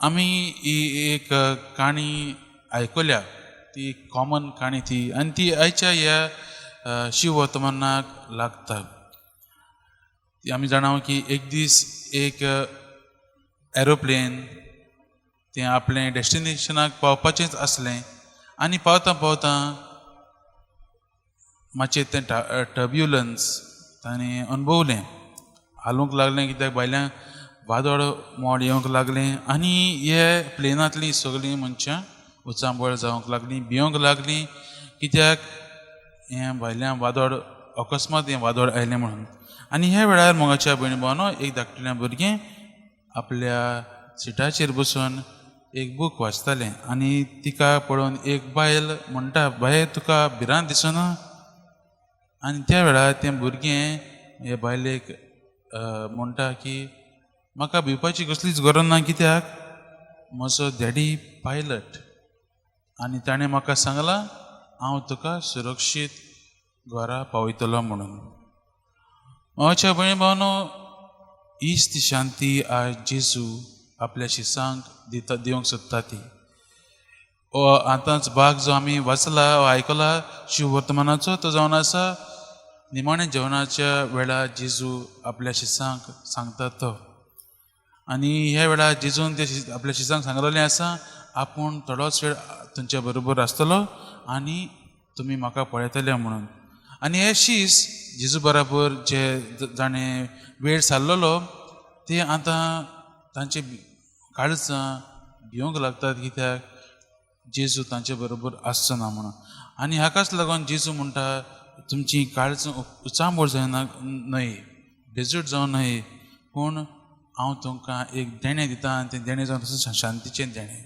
आमी ही एक काणी आयकल्या, ती कॉमन काणी ती आनी ती आयच्या ह्या शिववर्तमानाक लागता. ती आमी जाणा की एक दीस एक एरोप्लेन तें आपलें डेस्टिनेशनाक पावपाचेंच आसलें आनी पावता पावता मातशें तें टर्ब्युलन्स ताणें अणभवलें, हालूंक लागलें कित्याक भायल्यान वादळ मोड येवंक लागलें आनी हे प्लेनांतलीं सगळीं मनशां उचांबळ जावंक लागलीं, भिवंक लागलीं कित्याक हें भायल्यान वादळ अकस्मात हें वादळ आयलें म्हणून. आनी ह्या वेळार मोगाच्या भयण भावांनो, एक धाकटुलें भुरगें आपल्या सिटाचेर बसून एक बूक वाचतालें आनी तिका पळोवन एक बायल म्हणटा, बाये तुका भिरांत दिसना? आनी त्या वेळार तें भुरगें हे बायलेक म्हणटा की म्हाका भिवपाची कसलीच गरज ना कित्याक म्हजो डॅडी पायलट आनी ताणें म्हाका सांगलां हांव तुका सुरक्षीत घरा पावयतलो म्हणून. म्हज्या भयण भावांनो, हीच ती शांती आज जेजू आपल्या शिसांक दिता, दिवंक सोदता ती. हो आतांच भाग जो आमी वाचला, आयकला शिववर्तमानाचो, तो जावन आसा निमाण्या जेवणाच्या वेळार जेजू आपल्या शिसांक सांगता तो. आनी ह्या वेळार जेजून ते आपल्या शिसांक सांगलेलें आसा, आपूण थोडोच वेळ तुमच्या बरोबर आसतलो आनी तुमी म्हाका पळयतले म्हणून. आनी हे शीस जेजू बराबर जे जाणें वेळ सारलेलो ते आतां तांचे काळजां भिवंक लागतात कित्याक जेजू तांचे बरोबर आसचो ना म्हणून. आनी हाकाच लागून जेजू म्हणटा, तुमची काळजां उचांबळ जायना न्हय, बेजूट जावं न्हय, पूण हांव तुमकां एक देणें दिता आनी तें देणें जावन तशें शांतीचें देणें.